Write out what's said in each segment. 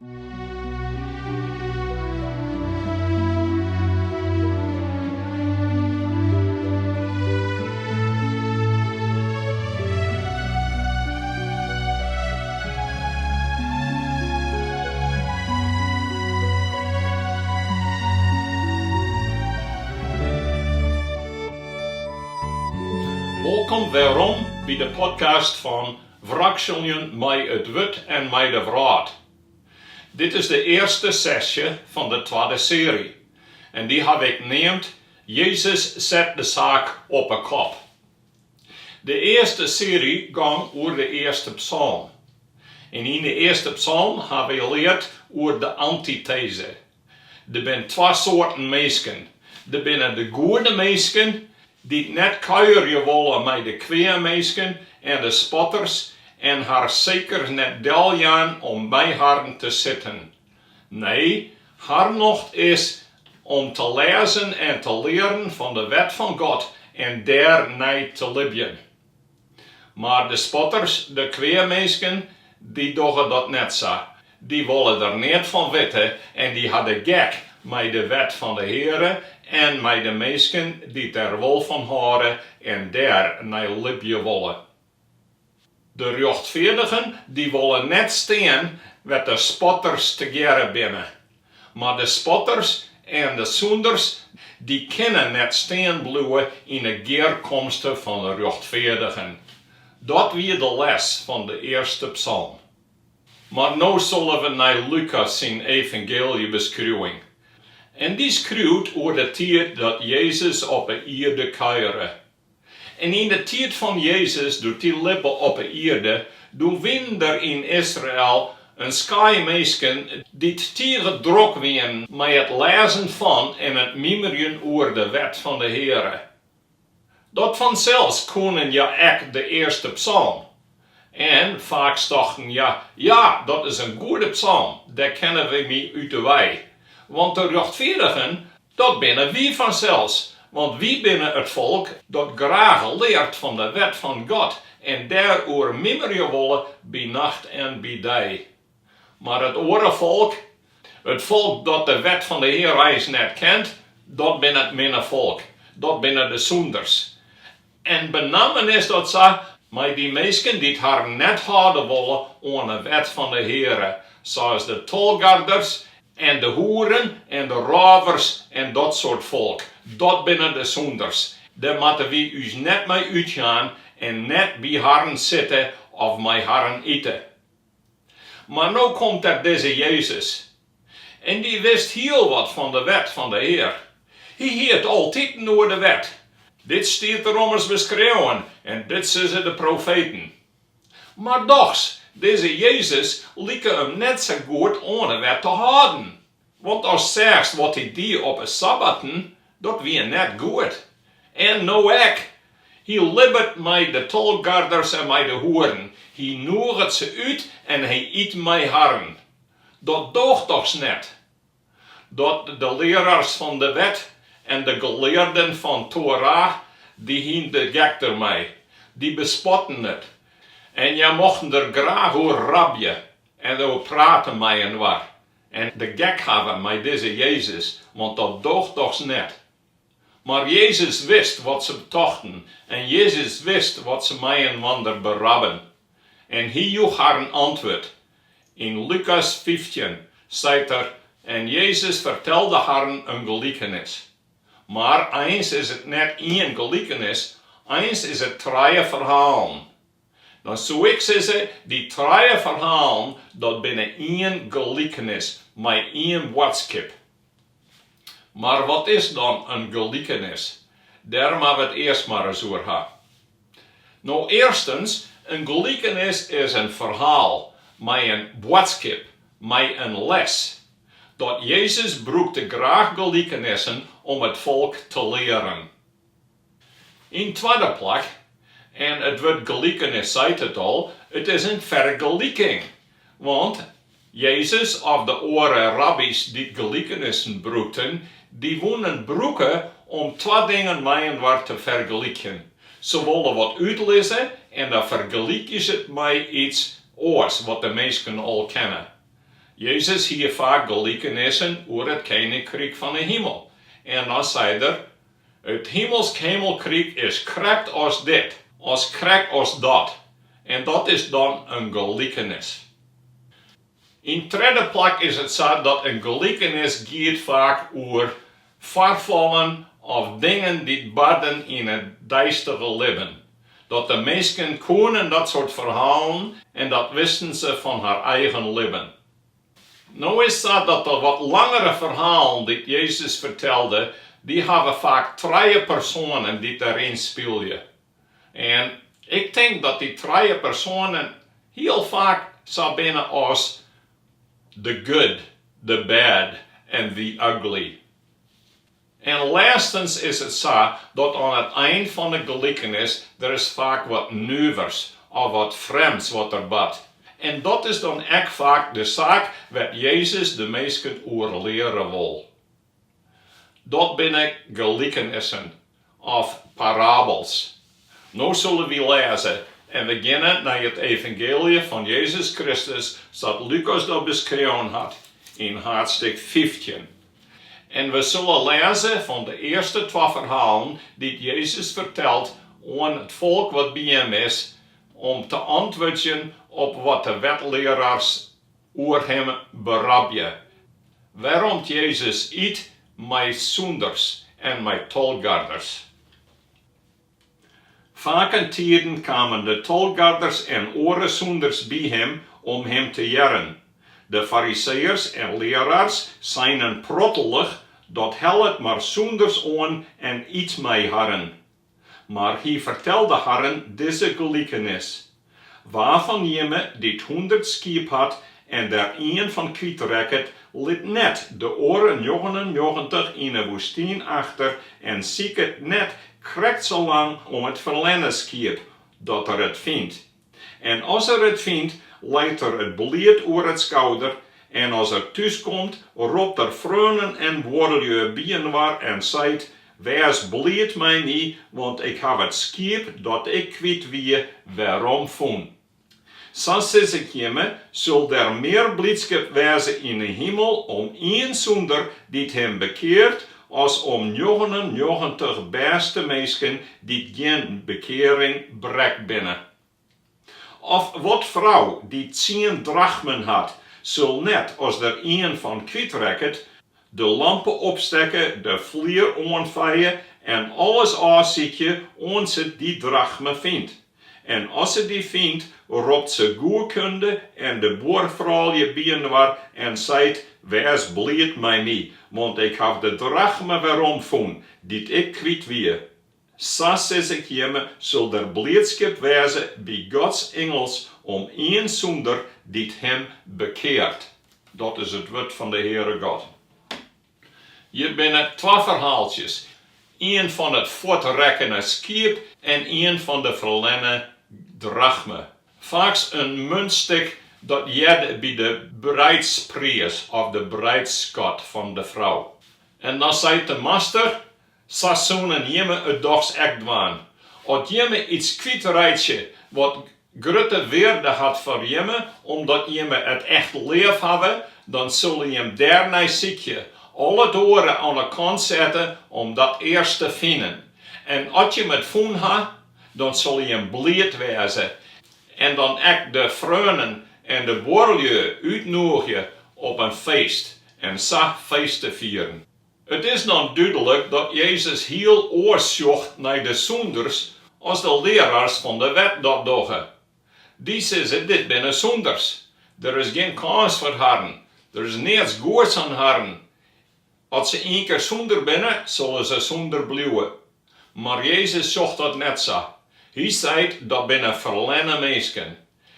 Wolkom werom by de podcast fan Wrakseljen mei it Wurd en mei de Wrâld. Dit is de earste sesje fan de twadde seary en dy haw ik neamd Jezus set de saak op 'e kop. De earste seary gong oer de earste psalm. En yn de earste psalm ha wy leard oer de antiteze. Der binne twa soarten minsken. Der binne de goede minsken, dy't net kuierje wolle mei de kwea minsken en de spotters en har seker net deljaan om by harren te sitten. Nee, har nocht is om te lêzen en te learen fan de wet fan God en dêr nei te libjen. Mar de spotters, de kwea minsken, dy dogge dat net sa. Dy wolle der neat fan witte en dy ha de gek mei de wet fan de Heare en mei de minsken dy't der wol fan hâlde en dêr nei libje wolle. De rjochtfeardigen, dy wolle net stean wêr't de spotters tegearre binne. Mar de spotters en de sûnders, dy kinne net stean bliuwe yn 'e gearkomste fan 'e rjochtfeardigen. Dat wie de les fan de earste psalm. Mar no sille we nei Lukas syn evangeeljebeskriuwing. En dy skriuwt oer de tiid dat Jezus op 'e ierde kuiere. En yn de tiid fan Jezus, doe't dy libbe op 'e ierde, doe wienen der yn Israel in skaai minsken dy't tige drok wienen mei it lêzen fan en it mimerjen oer de wet fan de Heare. Dat fansels koenen hja ek de earste psalm. En faaks tochten hja, ja, dat is in goede psalm, dêr kenne wy mei út 'e wei. Want de rjochtfeardigen, dat binne wy fansels, want wy binne it folk dat graach leart fan de wet fan God en dêroer mimerje wolle by nacht en by dei. Mar it oare folk, it folk dat de wet fan de Hear eins net kent, dat binne it minne folk, dat binne de sûnders. En benammen is dat sa mei dy minsken dy't harren net hâlde wolle oan 'e wet fan de Heare, sa as de tolgarders en de hoeren en de rôvers en dat soart folk. Dat binne de sûnders. Dêr moatte wy ús net mei útjaan en net by harren sitte of mei harren ite. Mar no komt der dizze Jezus. En dy wist hiel wat fan de wet fan de Hear. Hy hie it altiten oer de wet. Dit stiet der ommers beskreaun en dit sizze de profeten. Mar dochs, dizze Jezus like him net sa goed oan 'e wet te hâlden. Want ast seachst wat hy die op 'e sabbatten, dat wie net goed. En no ek! Hy libbet mei de tolgarders en mei de hoeren, hy noeget se út en hy yt mei harren. Dat doocht dochs net? Dat de learaars fan de wet en de gelearden fan Torah, dy hienen de gek dermei. Dy bespotten it. En hja mochten der graach oer rabje en oer prate mei-inoar en de gek hawwe mei dizze Jezus, want dat doocht dochs net. Mar Jezus wist wat se betochten en Jezus wist wat se mei-inoander berabben. En hy joech harren antwurd. Yn Lukas 15 seit er, En Jezus fertelde harren in gelikenis. Mar eins is it net ien gelikenis, eins is it trije ferhalen. Dan soe ik sizze, dy trije ferhalen, dat binne ien gelikenis mei ien boadskip. Mar wat is dan in gelikenis? Dêr moatte we it earst mar ris oer ha. No earstens, in gelikenis is in ferhaal mei in boadskip, mei in les. Dat Jezus brûkte graach gelikenissen om it folk te learen. Yn twadde plak, en it wurd gelikenis seit it al, it is in fergeliking. Want Jezus of de oare rabbys dy't gelikenissen brûkten, dy woenen brûke om twa dingen mei-inoar te fergelykjen. Se wolle wat útlizze en dan fergelykje se it mei iets oars wat de minsken al kenne. Jezus hie faak gelikenissen oer it keninkryk fan 'e himel en dan sei er, It himelsk hemelkryk is krekt as dit, as krekt as dat. En dat is dan in gelikenis. Yn tredde plak is it sa dat in gelikenis giet faak oer foarfallen of dingen dy't barden yn it deistige libben. Dat de minsken koenen dat soart ferhalen en dat wisten se fan har eigen libben. No is sa dat de wat langere ferhalen dy't Jezus fertelde, dy hawwe faak trije persoanen dy't deryn spylje. En ik tink dat dy trije persoanen hiel faak sa binne as the good, the bad and the ugly. En lêstens is it sa dat oan it ein fan de gelikenis der is faak wat nuvers of wat frjemds wat der bart. En dat is dan ek faak de saak wêr't Jezus de minsken oer leare wol. Dat binne gelikenissen of parabels. No sille wy lêze en we geane nei it evangeelje fan Jezus Kristus sa't Lukas dat beskreaun hat yn haadstik 15. En we sille lêze fan de earste twa ferhalen dy't Jezus fertelt oan it folk wat by him is om te antwurdzjen op wat de wetlearaars oer him berabje, wêrom't Jezus yt mei sûnders en mei tolgarders. Fakentiden kamen de tolgarders en oare sûnders by him om him te hearren. De fariseeërs en learaars seinen prottelich, Dat hellet mar sûnders oan en yt mei harren. Mar hy fertelde harren dizze gelikenis, Wa fan jimme dy't hûndert skiep hat en der ien fan kwytrekket, lit net de oare 99 yn 'e woestyn achter en siket net krekt sa lang om it ferlerne skiep, dat er it fynt. En as er it fynt, leit er it bliid oer it skouder, en as er thúskomt, ropt er freonen en buorlju byinoar en seit, Wês bliid mei my, want ik haw it skiep dat ik kwyt wie, werom fûn. Sa sis ik jimme, sil der mear blydskip wêze yn 'e himel om ien sûnder dy't him bekeart, as om 99 bêste minsken dy't gjin bekearing brek binne. Of wat frou dy't tsien drachmen hat, sil net, as der ien fan kwytrekket, de lampe opstekke, de flier oanfeie en alles ôfsykje oant se dy drachme fynt. En as se dy fynt, ropt se goekunde en de buorfroulju byinoar en seit, Wês bliid mei my, want ik haw de drachme weromfûn, dy't ik kwyt wie. Sa sis ik jimme, sil der bliidskip wêze by Gods ingels om ien sûnder dy't him bekeart. Dat is it wurd fan de Heare God. Hjir binne twa ferhaaltsjes, ien fan it fuortrekkene skiep en ien fan de ferlerne drachme. Faaks in muntstik dat hearde by de breidspriis of de breidsskat fan de frou. En dan seit de master, Sa soenen jimme it dochs ek dwaan. As jimme iets kwytreitsje wat grutte wearde hat foar jimme, omdat jimme it echt leaf hawwe, dan sille jim dêrnei sykje, al it oare oan 'e kant sette om dat earst te finen. En as jim it fûn ha, dan sille jim bliid wêze en dan ek de freonen en de buorlju útnoegje op in feest en sa feest te fieren. It is dan dúdlik dat Jezus hiel oars sjocht nei de sûnders as de learaars fan de wet dat dogge. Dy sizze dit binne sûnders, der is gjin kâns foar harren, der is neats goeds oan harren. As se ienkear sûnder binne, sille se sûnder bliuwe. Mar Jezus sjocht dat net sa. Hy seit dat binne ferlerne minsken.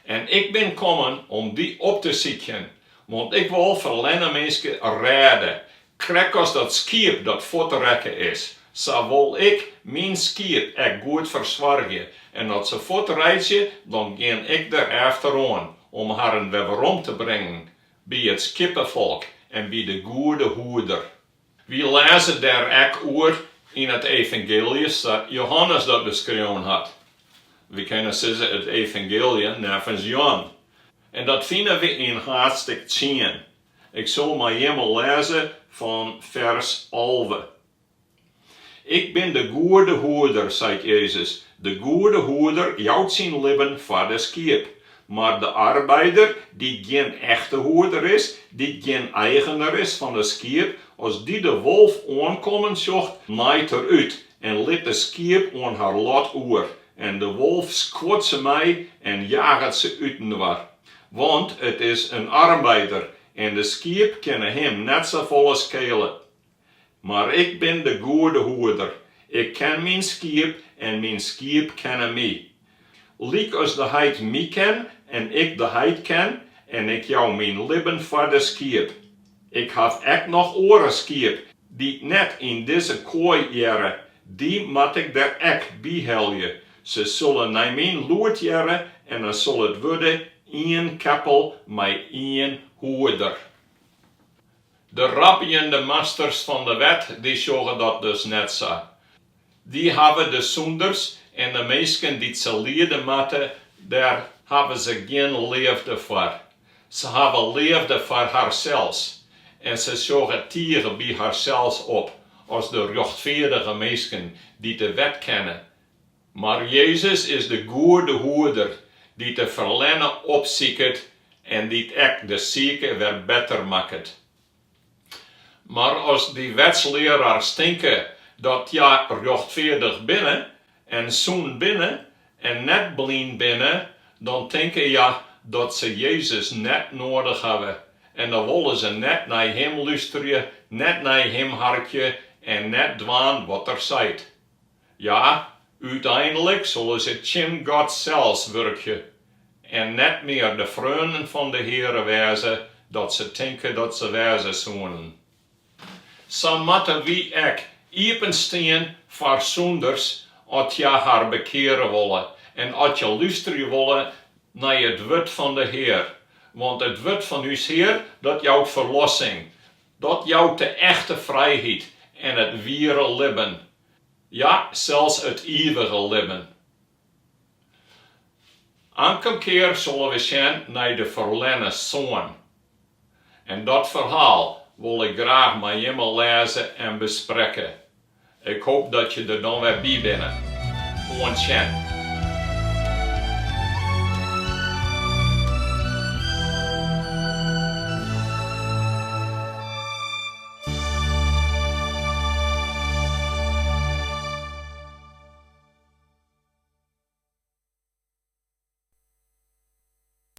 En ik bin kommen om dy op te sykjen, want ik wol ferlerne minsken rêde, krekt as dat skiep dat fuortrekke is, sa wol ik myn skiep ek goed fersoargje, en as se fuortreitsje, dan gean ik der efteroan om harren wer werom te bringen by it skieppefolk en by de goede hoeder. Wy lêze dêr ek oer yn it evangeelje sa't Johannes dat beskreaun hat. Wy kinne sizze it evangeelje neffens Jan. En dat fine we yn haadstik tsien. Ik sil mei jimme lêze fan fers 11. Ik bin de goede hoeder, seit Jezus. De goede hoeder jout syn libben foar de skiep. Mar de arbeider, dy't gjin echte hoeder is, dy't gjin eigener is fan de skiep, as dy de wolf oankommen sjocht, naait er út en lit de skiep oan har lot oer. En de wolf skuort se mei en jaget se útinoar. Want it is in arbeider en de skiep kinne him net safolle skele. Mar ik bin de goede hoeder, ik ken myn skiep en myn skiep kenne my. Lykas de Heit my ken en ik de Heit ken, en ik jou myn libben foar de skiep. Ik haw ek noch oare skiep, dy't net yn dizze koai hearre, dy moat ik der ek by helje. Se sille nei myn lûd hearre en dan sil it wurde ien keppel mei ien hoeder. De rabjende masters fan de wet, dy sjogge dat dus net sa. Dy hawwe de sûnders en de minsken dy't se liede moatte, dêr hawwe se gjin leafde foar. Se hawwe leafde foar harsels en se sjogge tige by harsels op as de rjochtfeardige minsken dy't de wet kenne. Mar Jezus is de goede hoeder dy't de ferlerne opsiket en dy't ek de sike wer better makket. Mar as dy wetslearaars tinke dat hja rjochtfeardich binne en sûn binne en net blyn binne, dan tinke hja dat se Jezus net noadich hawwe en dan wolle se net nei Him lústerje, net nei Him harkje en net dwaan wat Er seit. Ja, úteinlik sille se tsjin God sels wurkje en net mear de freonen fan de Heare wêze dat se tinke dat se wêze soenen. Sa moatte wy ek iepen stean foar sûnders at hja har bekeare wolle en at hja lústerje wolle nei it wurd fan de Hear, want it wurd fan ús Hear dat jout ferlossing, Dat jout de echte frijheid en it wiere libben, ja, sels it ivige libben. Ankom kear sille we sjen nei de ferlerne soan. En dat ferhaal wol ik graach mei jimme lêze en besprekke. Ik hoop dat je der dan wer by binne. Oant sjen.